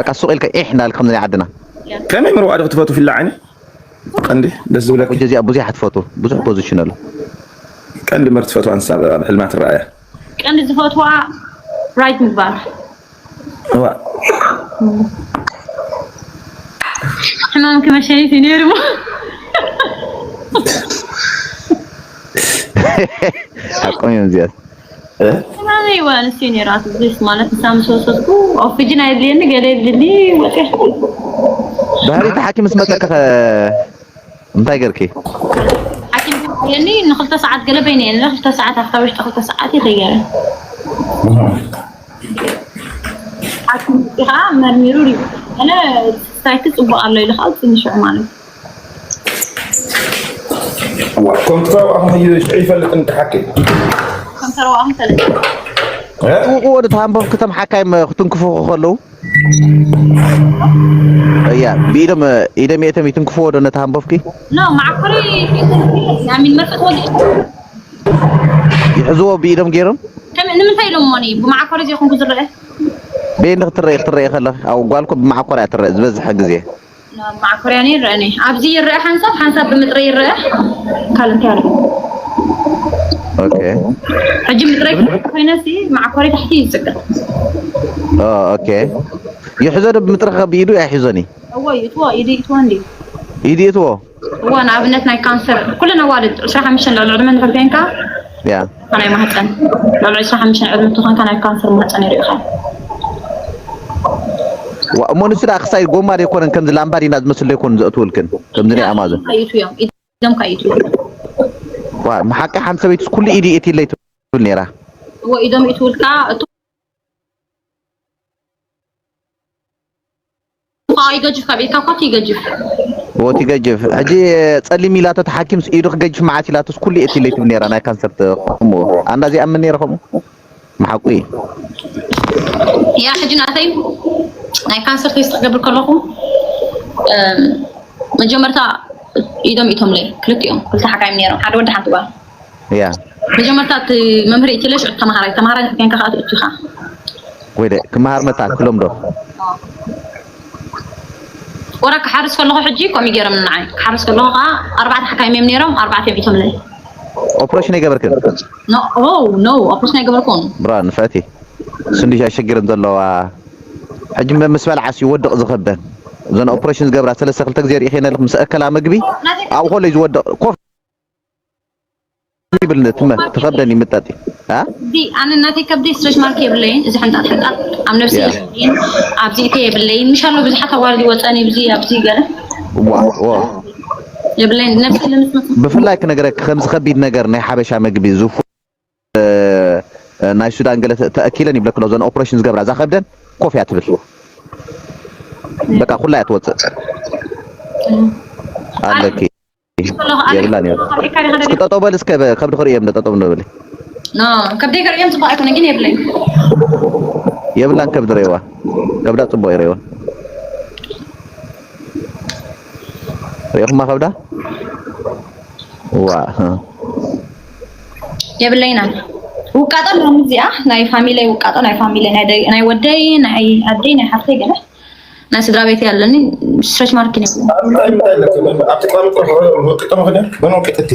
ካብ ሱቕ ኢልካ ኢሕ እንዳልካ ከምዚ ናይ ዓድና። ከመይ መርዋዕዶ ክትፈቱ ፊላ ዓይኒ? ቀንዲ ደስ ዝብለካ። እዚኣ ብዙሕ ትፈቱ፣ ብዙሕ ፖዚሽን ኣሎ። ቀንዲ መር ትፈትዋ እንስሳ ኣብ ሕልማ ትረኣያ። ቀንዲ ዝፈትዋ ራይት ምግባር። እዋ ሕማም ክመሸኒት እዩ ነይሩ። ሓቆም እዮም እዚኣት። ሕማመይ እዋ ንሱ እዩ ነይሩ። ኣትሊስት ማለት ንሳ ምስ ወሰድኩ ኦክሲጅን ኣየድልየኒ ገለ የድልኒ ወፂ። ድሕሪ እቲ ሓኪም ምስ መፀካ እንታይ ገርኪ? ሓኪም ተባሂለኒ ንክልተ ሰዓት ገለ በይነ እየ ንለ ክልተ ሰዓት ኣብታ ውሽጢ ክልተ ሰዓት እዩ ከይገረ። ሓኪም ከዓ መርሚሩ ሪፖርት ኣለ ስታይክ ፅቡቅ ኣሎ ኢሉ ከዓ ውፅኒ ሽዑ ማለት ከምቲ ተረዋእኹም እዩ ሽዑ ይፈልጥ እንተሓኪም ከም ተረዋእኹም ፈለጥ ጥውቁ ወደ ተሃንቦም ክተም ሓካይም ክትንክፉ ከለዉ እያ ብኢዶም ኢደም የእተም ይትንክፍዎ ዶ ነቲ ሃንቦፍኪ? ኖ ማዕኮሪ ሚን መርፍእ ተወጊ ይሕዝዎ ብኢዶም ገይሮም? ከመይ ንምንታይ ኢሎም ሞኒ ብማዕኮሪ ዘይኮንኩ ዝረአ? በየንዲ ክትረኢ ክትረኢ ከለኺ ኣብ ጓልኮ ብማዕኮሪ እያ ትረአ ዝበዝሐ ግዜ። ማዕኮርያን ይረአኒ ኣብዚ ይረአ ሓንሳብ ሓንሳብ ብምጥረ ይረአ ካልእ እንታይ ኣሎ? ኦኬ ሕጂ ምጥረ ኮይነሲ ማዕኮሪ ታሕቲ ይዝቅጥ። ኦ ኦኬ ይሕዞ ዶ ብምጥረ ከ ብኢዱ ኣይሕዞን እዩ። እዎ ይእትዎ ኢዱ ይእትዎ እንዲ ኢዱ ይእትዎ። እዋ ንኣብነት ናይ ካንሰር ኩለን ኣዋልድ ዕስራ ሓሙሽተ ልዕሊ ዕድመ እንድሕር ኮይንካ ያ ናይ ማህፀን ልዕሊ ዕስራ ሓሙሽተ ዕድመ እንተኾንካ ናይ ካንሰር ማህፀን ይርእኻ። ዋ እሞ ንሱ ደኣ ክሳይ ጎማ ደይኮነን ከምዚ ላምባዲና ዝመስል ደይኮኑ ዘእትውልክን ከምዚ ናይ ኣማዞን ኢዶም ካይቱ ዋ መሓቂ ሓንቲ ሰበይትስ ኩሉ ኢዱ የትለይ ትብል ነይራ። እዎ ኢዶም ይትውልካ እቱ ይገጅፍ ካብ ኢድካ ኮት ይገጅፍ። ቦቲ ገጅፍ ሕጂ ጸሊም ኢላቶ ተሓኪምስ ኢዱ ክገጅፍ መዓት ኢላቶስ ኩሉ እየ ኢለይ ትብል ነይራ ናይ ካንሰር ከምኡ ኣንዳ ዘይኣምን ነይረ ከምኡ መሓቁ እዩ። ያ ሕጂ ናተይ ናይ ካንሰር ቴስት ክገብር ከለኹ መጀመርታ ኢዶም ኢቶምለይ ክልቲኦም ክልተ ሓካይም ነይሮም ሓደ ወዲ ሓንቲ ጓል ያ መጀመርታ እቲ መምህር ኢትለ ሽዑ ተማሃራይ ተማሃራይ ኮይንካ ከዓ ትእቱ ኢኻ። ወይ ደ ክመሃር መታ ክሎም ዶ ወራ ክሓርስ ከለኹ ሕጂ ከምኡ ገይሮም ንዓይ ክሓርስ ከለኹ ከዓ ኣርባዕተ ሓካይም እዮም ነይሮም ኣርባዕተ እዮም ኢቶምለይ። ኦፕሬሽን ኣይገበርክን? ኖ ኦ ኖ ኦፕሬሽን ኣይገበርኩን። ብራ ንፍዕቲ ስንዲ ኣሸጊረን ዘለዋ ሕጂ ምስ በልዓስ ይወድቕ ዝኸብደን እዘን ኦፕሬሽን ዝገብራ ሰለስተ ክልተ ግዜ ርኢኸ ነለኹ ምስ ኣከላ ምግቢ ኣብኡ ከሎ እዩ ዝወድቕ ኮፍ ይብል ትመ ትኸብደን ይምጠጥ እ እዚ ኣነ እናተይ ከብደይ ስትሬች ማርክ የብለይን እዚ ሕንጣጥ ሕንጣጥ ኣብ ነብሲ የብለይን ኣብዚ ኢተ የብለይን ምሻሎ ብዙሓት ኣዋርድ ይወፀኒ ብዚ ኣብዚ ገለ ዋ ዋ የብለይን ነብሲ ንምስምስ ብፍላይ ክነግረክ ከምዚ ከቢድ ነገር ናይ ሓበሻ ምግቢ ዝፉ ናይ ሱዳን ገለ ተኣኪለን ይብለክሎ ዘን ኦፕሬሽን ዝገብራ እዛ ከብደን ኮፍ እያ ትብል በቃ ኩላ እያ ትወፅእ ኣለኪ የብላን የብላን እስኪ ጠጠው በል እስከ ከብዲ ክርእዮም ዶ ጠጠው እንዶ በሊ ከብደይ ክርእዮም ፅቡቅ ኣይኮነ ግን የብለይ የብላን ከብዲ ርእዋ ከብዳ ፅቡቅ ይርእዋ ርእኹማ ከብዳ ዋ የብለይና ውቃጦ ሎሚ እዚኣ ናይ ፋሚለይ ውቃጦ ናይ ፋሚለይ ናይ ወደይ ናይ ኣደይ ናይ ሓፍተይ ገለ ናይ ስድራ ቤት ኣለኒ ስትሬች ማርክ ነ ኣብቲ ቋሚ ወቅጦ ምክንያት መኖ ቅጥቲ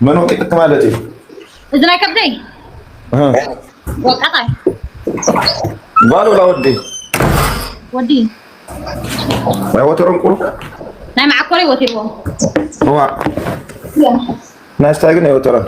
መኖ ቅጥቲ ማለት እዩ እዚ ናይ ከብደይ ወቃጣይ ጓል ወላ ወዲ ወዲ ናይ ወተሮም ቁሩ ናይ ማዕኮረይ ወቲርዎ እዋ ናይ ስታይ ግን ኣይወተሮን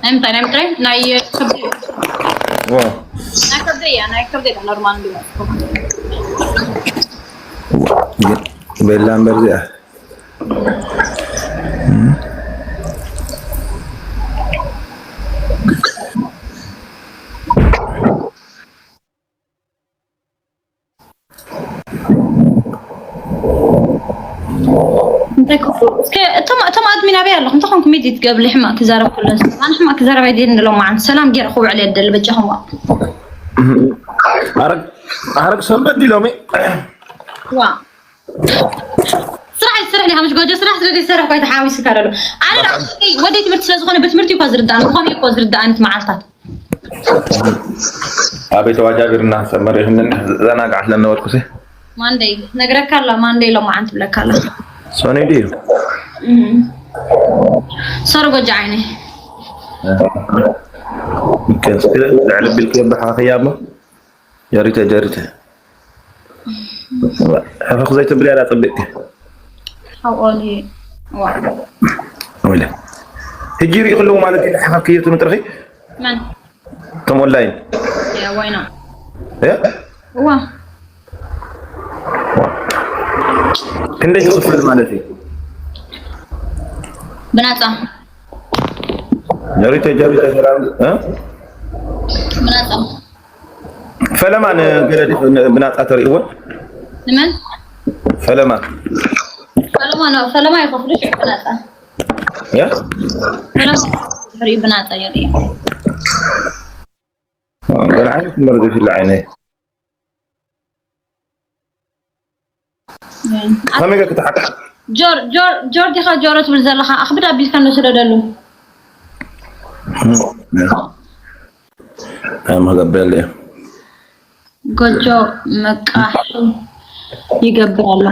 ናይ ምንታይ ናይ ምንታይ ናይ ከብዲ እዋ ናይ ከብዲ እያ ናይ ከብዲ እያ ኖርማል እንዲ ቤላ እምበር እዚኣ እንታይ ክፉ እስከ እቶም እቶም ኣድሚን ኣበይ ኣለኹም እንታይ ኮንኩም ኢዲት ገብሊ ሕማቅ ክዛረብ ኩለን ኣነ ሕማቅ ክዛረብ ኣይደልን ሎም መዓልቲ ሰላም ገይረ ክውዕል የደል በጃኹም ዋ ኣረግ ኣረግ ሰንበት ዲሎሚ ዋ ስራሕ ይስራሕ ዲኻ ምሽ ጎጆ ስራሕ ስለ ዘይሰርሕ ኮይተ ሓዊስካ ደሎ ኣነ ወደይ ትምህርቲ ስለ ዝኾነ ብትምህርቲ እኳ ዝርዳእኒ ብኸምኡ እኳ ዝርዳእኒ እቲ መዓልታት ኣበይ ተዋጃቢርና ሰመር ይህንን ዘናጋዕ ስለነበርኩ ሲ ማንደይ ነግረካ ኣላ። ማንደይ ሎማዓንቲ ብለካ ኣላ። ሶኒ ድዩ? ሰር ጎጃ ዓይነይ ልዕሊ ቢልክ የብሓኽያ እሞ ጀሪተ ጀሪተ ሕኽኽ ዘይትብል ያዳ ፅብቅ ሓቆሊ ወይለ ሕጂ ሪእክለዉ ማለት እዩ ሓኸፍክዮ ትምጥርኺ መን እቶም ኦንላይን ያ ዋይና እ? እዋ ክንደይ ትኽፈል ማለት እዩ ብናፃ ጀሪተ ጀሪተ ሰላም እ? ብናፃ ፈለማ ንገለ ዲኹ ን- ብናፃ ተሪእዎ ንመን ፈለማ ፈለማ ነው ፈለማ ይኸፍሉ ሽዑ ብናፃ ያ ፈለማ ድሕሪኡ ብናፃ የርኢ ገለ ዓይነት መርዚ ይፍለ ዓይነይ ከመይ ገ ክትሓካ ጆር ጆር ጆር ዲኻ ጆሮ ትብል ዘለኻ ኣኽብድ ኣቢልካ እንዶ ስደደሉ መገብረል እየ ጎጆ መቃሕ ይገብር ኣሎ።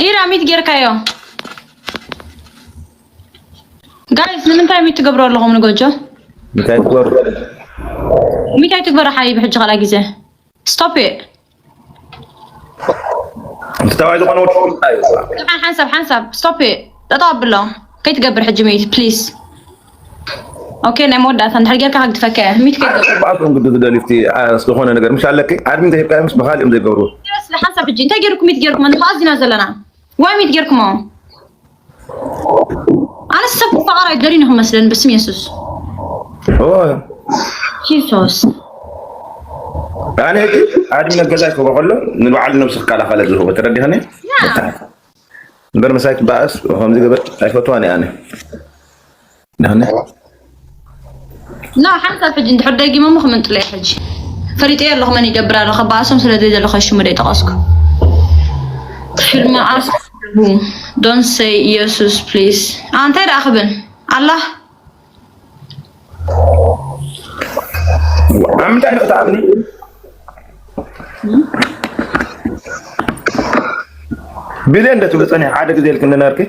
ኢራ ሚት ጌርካዮ ጋይስ፣ ንምንታይ ሚት ትገብሩ ኣለኹም ንጎጆ? እንታይ ትግበሩ ሚታይ ትግበሩ ሓይ ብሕጂ ካልኣ ግዜ ስቶፕ እንተተባይ ዝኾነ ወዲ እንታይ እዩ ሓን ሓንሳብ ሓንሳብ ስቶፕ ጠጠው ኣብሎ ከይትገብር ሕጂ ሚት ፕሊዝ ኦኬ ናይ መወዳእታ እንድሕር ጌርካ ከግድፈካ እየ ሚት ከይትገብር ባቶም ግዲ ዝደልፍቲ ዝኾነ ነገር ምሽ ኣለኪ ኣድሚን ተሂብካ ምስ ብኻሊኦም ዘይገብሩ ስለ ሓንሳብ ሕጂ እንታይ ጌርኩም ሚት ጌርኩም ኣነ ኣዚና ዘለና ዋይ ሚት ጌርኩሞ ኣነ ሰብ ፈቃር ኣይደልን ይኹን መስለን ብስም የሱስ ጂሱስ ኣነ ሕጂ ኣድሚ ነገዛ ይክብሮ ከሎ ንባዕሉ ነብሲ ክከላኸለ ዝህቦ ተረዲኸኒ እምበር ምሳይ ትበኣስ ከምዚ ገበር ኣይፈትዋን እየ ኣነ ዳነ ና ሓንሳብ ሕጂ እንድሕር ደጊሞም ክምንጥለይ ሕጂ ፈሊጠ ኣለኹ መን ይገብር ኣሎ ከባእሶም ስለ ዘይደለኸ ሽሙ ደይጠቐስኩ ፊልም ኣስ don't say ኢየሱስ please እንታይ ደኣ ክብል ኣላህ ኣምታይ ንክትኣምኒ ቢልዮን ዶ ትብሉ ፀኒሕ ሓደ ግዜ ኢልክኒ ነርኪ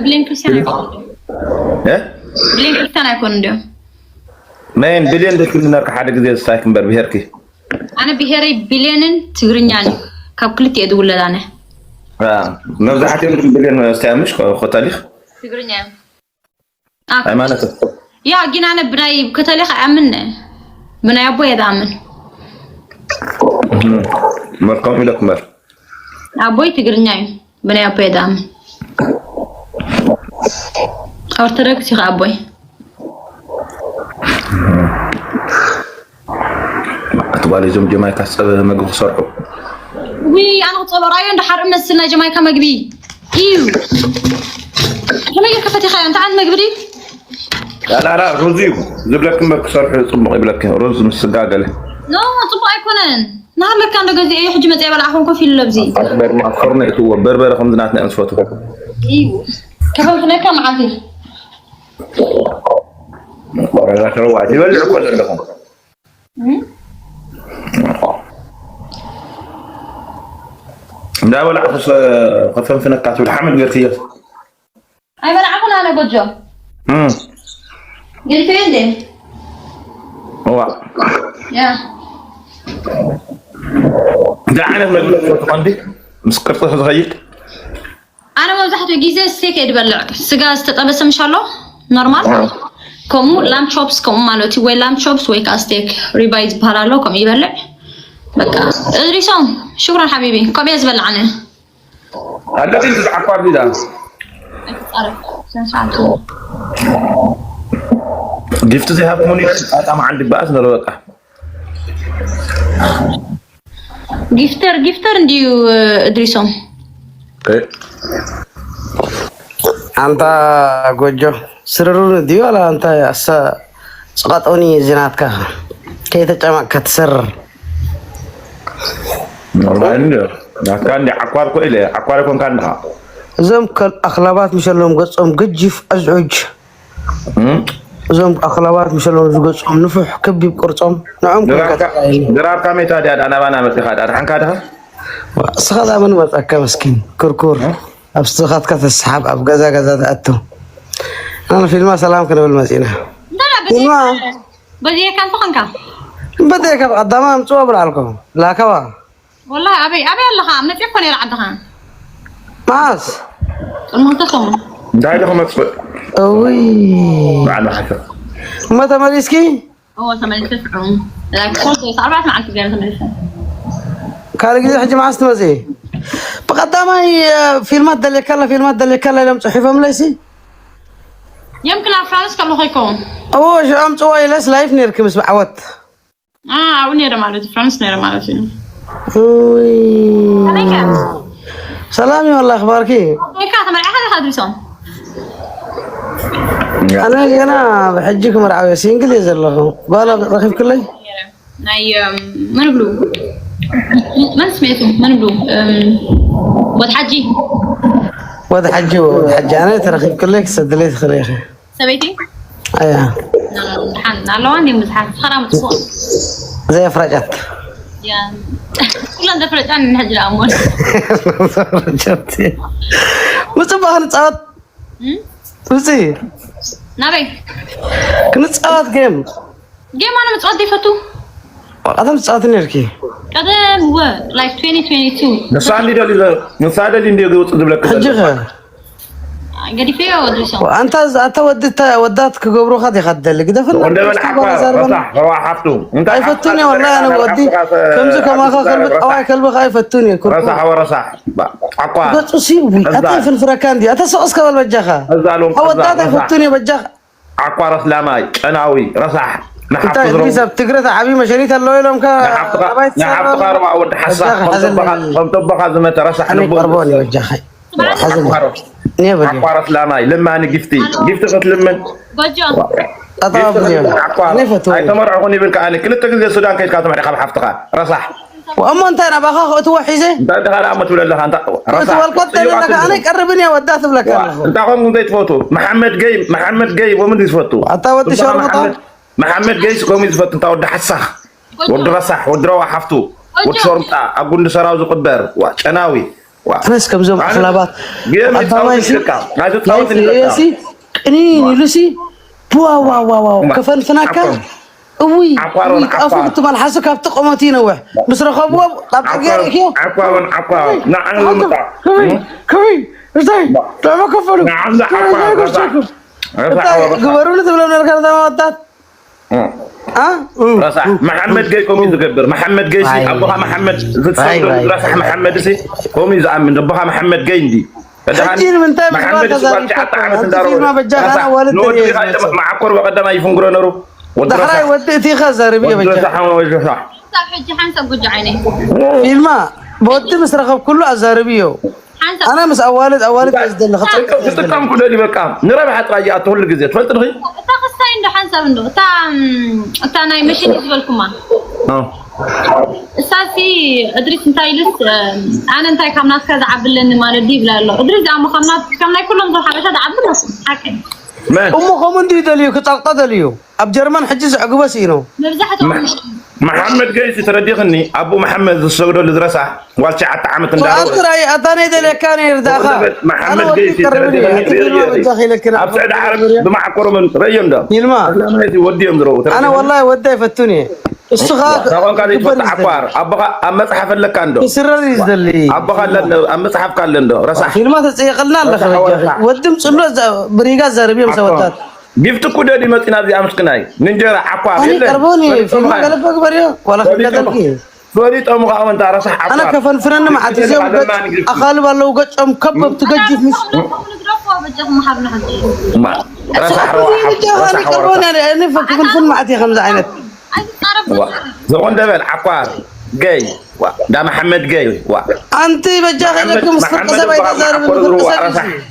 ብሌን ክርስቲያን ኣይኮኑ እ? ብሌን ክርስቲያን ኣይኮኑ እንዲዮም መን ቢልዮን ዶ ትብሉ ነርኪ ሓደ ግዜ ዝሳይክ እምበር ብሄርኪ ኣነ ብሄረይ ቢልዮንን ትግርኛን እዩ ካብ ክልቲኤ ዝውለድ ኣነ መብዛሕትኦም ቢልዮን ስታያ ምሽ ኮታሊክ ትግርኛ እዮም ሃይማኖት ያ ግን ኣነ ብናይ ከተሊክ ኣይኣምን ብናይ ኣቦይ እየ ዝኣምን መርካም ኢለክ እምበር ኣቦይ ትግርኛ እዩ ብናይ ኣቦይ እየ ዝኣምን ኦርቶዶክስ እዩ ኣቦይ ኣቲ ጓል እዞም ጀማይካ ዝፀበበ መግቢ ክሰርሑ ውይ ኣነ ክፀሎ ራዮ እንዳ ሓርኢ መስል ናይ ጀማይካ መግቢ እዩ ከመይ ጌርካ ፈቲኻዮ እንታይ ዓይነት መግቢ ድዩ ላላላ ሩዝ እዩ ዝብለክ እምበር ክሰርሑ ፅቡቅ ይብለክ ሩዝ ምስ ስጋ ገለ ኖ ፅቡቅ ኣይኮነን ናሃለካ እንዶ ገዚአ እዩ ሕጂ መፅአ በላዕኹም ኮፍ ኢሉ ለብዚ ፎርኖ ይእትዎ በርበረ ከምዚ ናትና እዮም ዝፈትዎ እዩ ከፈንፍነካ መዓልቲ ይበልዕ እኮ ዘለኹም እንዳበላዕ ከፈንፍነካ ትብል ሓመድ ገርክዮ ኣይበላዕኩን ኣነ ጎጆ ገዲፈዮ እንደ እዋ ያ እንታይ ዓይነት መግቢ ትፈትኾ እንዲ ምስ ቅርፂ ዝኸይድ ኣነ መብዛሕትኡ ግዜ ስቴክ እየ ድበልዕ ስጋ ዝተጠበሰ ምሽ ኣሎ ኖርማል ከምኡ ላም ቾፕስ ከምኡ ማለት እዩ ወይ ላም ቾፕስ ወይ ከዓ ስቴክ ሪባይ ዝበሃል ኣሎ ከምኡ ይበልዕ በቃ እድሪሶም ሽኩራን ሓቢቢ ከምኡ እየ ዝበልዕ ኣነ ኣለኪ ዝዓኳር ዲዳ ጊፍት ዘይሃብኩኒ ጣጣ መዓል ድበኣስ ነረ በቃ ጊፍተር ጊፍተር እንድዩ እድሪሶም ኣንታ ጎጆ ስርሩን ድዩ ኣላ ኣንታ ኣሳ ጽቃጦኒ ዝናትካ ከይተጨማቅ ከትስር ወላሂ እንዲ ናትካ እንዲ ዓኳር እኮ ኢለ፣ ዓኳር ኣይኮንካ እንድኻ። እዞም ከል ኣኽላባት ምሸሎም ገጾም ገጂፍ ኣዝዑጅ። እም? እዞም ኣኽላባት ምሸሎም ዝገጾም ንፉሕ ከቢብ ቅርጾም ንዖም ኮንካ ድራርካ ተጻየኒ። ድራርካ ሜታ ድያ፣ ዳ ናባና መጺኻ ዳ ድሓንካ ድኻ? እስኻ ዛ መን መጻካ መስኪን ክርኩር። ኣብ ስኻትካ ተስሓብ ኣብ ገዛ ገዛ ትኣቱ። ኣነ ፊልማ ሰላም ክንብል መጺና። እንዳ ፊልማ በዚካ እንተኾንካ በደካ ቀዳማ ኣምጽዋ ብልዓልኮ ላከዋ። ወላሂ ኣበይ ኣበይ ኣለኻ? መፂእ እኮ ነይረ ዓድኻ ማስ ቅድሚ ክልተ ሰሙን። እንታይ ዶ ክመፅእ? እውይ በዓል መሓፈር። እሞ ተመሊስኪ? እዎ ተመሊሰ። ፍዑም ላይክ ሶስት ኣርባዕተ መዓልቲ ገይረ ተመሊሰ። ካልእ ግዜ ሕጂ መዓስ ትመፅኢ? ብቐዳማይ እ፣ ፊልማት ደልየካላ ፊልማት ደልየካላ ኢሎም ፅሒፎምለይሲ። የምክን ኣብ ፍራንስ ከለኹ ይከውን። እዎ ሽዑ ኣምፅዋ ኢለስ ላይፍ ነይርኪ ምስ ብዓወት። አ፣ ኣብኡ ነይረ ማለት እዩ፣ ፍራንስ ነይረ ማለት እዩ። እውይ። ከመይ ከ? ሰላም እዩ ወላ ኣኽባርኪ። ከመይ ከ? ተመርዒኻ ዲኻ ድሪሶም? ኣነ ገና ብሕጂ ክምርዓው እየ፣ ሲንግል እየ ዘለኹ። ጓል ረኺብክለይ? ናይ እም፣ መን ብሉ? መን ስሜቱ? መን ብሉ? እም፣ ወድ ሓጂ። ወድ ሓጂ ወድ ሓጂ ኣነ ተረኺብክለይ ክሰድለይ ትኽእል ኢኺ። ሰበይቲ? ኣያ ኖ፣ ኖ፣ ኖ፣ ደሓን ኣለዋ እንዲ ብዙሓት። ስኸራ ምጽፎ። ዘየፍረጨት ያ። ኩለን ዘፍረጫ ንሕጂ ደኣ እሞ። ዘየፍረጨት። ምጽባኽ ንጻወት እም? ውፂ ናበይ? ክንፃወት ጌም። ጌም ኣነ ምጽዋት ዘይፈቱ። ቀደም ትፃወት ነርኪ። ቀደም ወ፣ ላይክ፣ twenty twenty-two። ንሳ እንዲ ደልዩ ዘ- ንሳ ደልዩ እንዲ ግውፅ ዝብለክ ሕጂ ዘሎ። ኸ ገዲፈዮ ድሪሶም። ኣንታ ኣተ ወዲ እተ- ወዳት ክገብሩኻ ዲኻ ትደሊ ግደፍና። ወንደ በል እስቲ ዓኳ ጓል ዘርበና። ረሳሕ ረዋሓፍቱ እንታይ ኣይፈቱን እየ ወላ ኣነ ወዲ ከምዚ ከማኻ ከልቢ ጠዋይ ከልቢ ከዓ ኣይፈቱን እየ ኩርኩር። ረሳሕ ወረሳሕ ዓኳ ገፁ ሲ ውይ ኣታ ይፍንፍረካ እንዲ ኣታ ስቕ እስከ በል በጃኻ። እዛ ሎም ኣወዳት ረሳሕ ኣይፈቱን እየ በጃኻ። ዓኳ ረስላማይ ጨናዊ ረሳሕ ንሓፍቱ እንታይ ዝረው እድሪስ ኣብ ትግረ ተዓብዩ መሸኒት ኣለዎ ኢሎምካ። ኣባይ ትሰርሮ ንሓፍትኻ ርባ ወዲ ሓሳኽ በጃኻ ሓዘን ከምቶም በኻ ዝመተ ረሳሕ ኣነ ልቡ ቀርቦ እየ በጃኻ። ሓዘን እየ በል ዓኳ ረስላማይ ልማኒ ጊፍቲ ጊፍቲ ክትልምን ጎጆ። ጠጣ ብልዮ። ኣነ ይፈትዎ እየ። ኣይተመርዕኹን ይብል ከኣ ክልተ ግዜ ሱዳን ከይድካ ተመሪኻ ብሓፍትኻ ረሳሕ እሞ እንታይ ናባኻ ክእትዎ ሒዘ? እንታይ ድኻ ደኣ እሞ ትብል ኣለኻ እንታ ክእትወልካ ተለካ ኣነ ይቀርብን እየ ወዳ ትብለካ ኣለኹ። እንታይ ከምኡ ዘይትፈቱ መሓመድ ገይ መሓመድ ገይ ወምን ዝፈቱ ኣታ ወዲ ሸርሙጣ። መሓመድ ገይስ ከምኡ ዝፈቱ እንታ ወዲ ሓሳኽ ወዲ ረሳሕ ወዲ ረዋ ሓፍቱ ወዲ ሸርሙጣ ኣብ ጉንዲ ሰራው ዝቕበር ዋ ጨናዊ ዋ ኣነስ ከምዞም ኣኽላባት ጌም ቀዳማይ ይፃወት ይልካ ናይዚ ፃወት ናይሲ ቅኒን ኢሉሲ ዋዋዋዋው ከፈንፍናካ። እውይ ዓቋሮን እውይ፣ ጣፉ ዓቋር። ብትመልሓሱ ካብቲ ቆመት ይነውሕ ምስ ረኸብዎ ጣብጣብ ገይረ እኪዮ። ዓቋሮን ዓቋሮን ንዓን ልምጣ ከመይ ከመይ እንታይ ዳማ ከፈሉ ንዓን ዓቋር እንታይ ረሳሕ ጎስታኩም እንታይ ግበሩኒ ትብሎም ነርካ ነታ ወጣት አ? ረሳሕ መሓመድ ገይ ከምኡ ዝገብር መሓመድ ገይ ሲ ኣቦኻ መሓመድ ዝትሰምዶ ረሳሕ መሓመድ ሲ ከምኡ ዝኣምን ኣቦኻ መሓመድ ገይ እንዲ ሕጂ ንምንታይ መሓመድ ምዝባል ሲ ሸዓተ ዓመት እንዳረወ ፊልማ በጃኻና ዋልድ ንወዲ ተሪየ ኻይደ መዓኮር በቀደማ ይፍንግሮ ነሩ ወዲ ዳሕራይ ረሳሕ ወዲ እቲ ኸ ዘርብ እየ ወዲ በጃ ረሳሕ ወጀኻ ካብ ሕጂ ሓንሳብ ጎጆ ዓይነይ። ፊልማ ብወዲ ምስ ረኸብ ኩሉ ኣዛርብ እዮ ሓንሳብ ኣነ ምስ ኣዋልድ ኣዋልድ እየ ዝደሊ ክፅብቅ ክጥቀም ኩደል በቃ ንረብሓ ጥራይ ይኣቱ ኩሉ ግዜ ትፈልጥ ድኺ እታ ክስታይ እንዶ ሓንሳብ እንዶ እታ እም፣ እታ ናይ መሽን ዝበልኩማ እሳሲ እድሪስ እንታይ ኢሉስ እ፣ ኣነ እንታይ ካብ ናትካ ዝዓብለኒ ማለት ድዩ ይብላ ኣሎ። እድሪስ ዝኣሞ ካብ ናት- ካብ ናይ ኩሎም ዞም ሓበሻ ዝዓብል ኣሱ ሓቂ መን እሞ ከምኡ እንዲዩ ደልዩ ክፀቕጦ ደልዩ ኣብ ጀርመን ሕጂ ዘዕግቦ ስኢኑ መብዛሕትኦም መሓመድ ገይሲ ተረዲኽኒ ኣቡ መሓመድ ዝሰግደሉ ዝረሳ ጓል ትሽዓተ ዓመት እንዳረወ ኣንትራይ ኣታ ናይ ደልየካ ነይር ዳኻ መሓመድ ገይሲ ተረዲኽኒ ሪኦ ሪኦ ኣብ ስዕዲ ዓረብ ብማዕኮሮምን ረእዮ እንዶ ይልማ ኣስላማይቲ ወዲኦም ዝረው ኣነ ወላሂ ወዲ ኣይፈቱን እየ እሱ ኸዓ ተኾንካ ዘይትፈልጥ ዓኳር ኣቦኻ ኣብ መፅሓፍ ኣለካ እንዶ ክስረር እዩ ዝደሊ ኣቦኻ ኣለኒ ኣብ መፅሓፍካ ኣሎ እንዶ ረሳሕ ፊልማ ተፀየቀልና ኣለኸ በጃ ወድም ፅሎ ብሪጋ ዘርብ እዮም ሰወታት ጊፍቲ ኩደድ ይመፂና እዚኣ ምስክናይ ንንጀራ ዓኳር ኣነ የለን ቀርቦኒ ፊልማ ገለበ ግበርዮ ዋላ ክቀደልኪ ፈሊጦም ከዓ ወንታ ረሳሕ ኣነ ዓኳር ከፈንፍነኒ መዓት እዚኦም ገጭ ኣኻልብ ኣለዉ ገጮም ከበብቲ ገጅፍ ምስ ንግረፎ በጃኹም መሃብና ሕጂ ረሳሕ ረዋሓ እኔ ክፍንፍን መዓት እየ ከምዚ ዓይነት ኣይትፃረፍ ዝኾን ደበል ዓኳር ገይ ዋ ዳ መሓመድ ገይ ዋ ኣንቲ በጃ ከለክም ምስ ፍርቂ ሰብ ኣይተዛርብ ፍርቂ ሰብ እዩ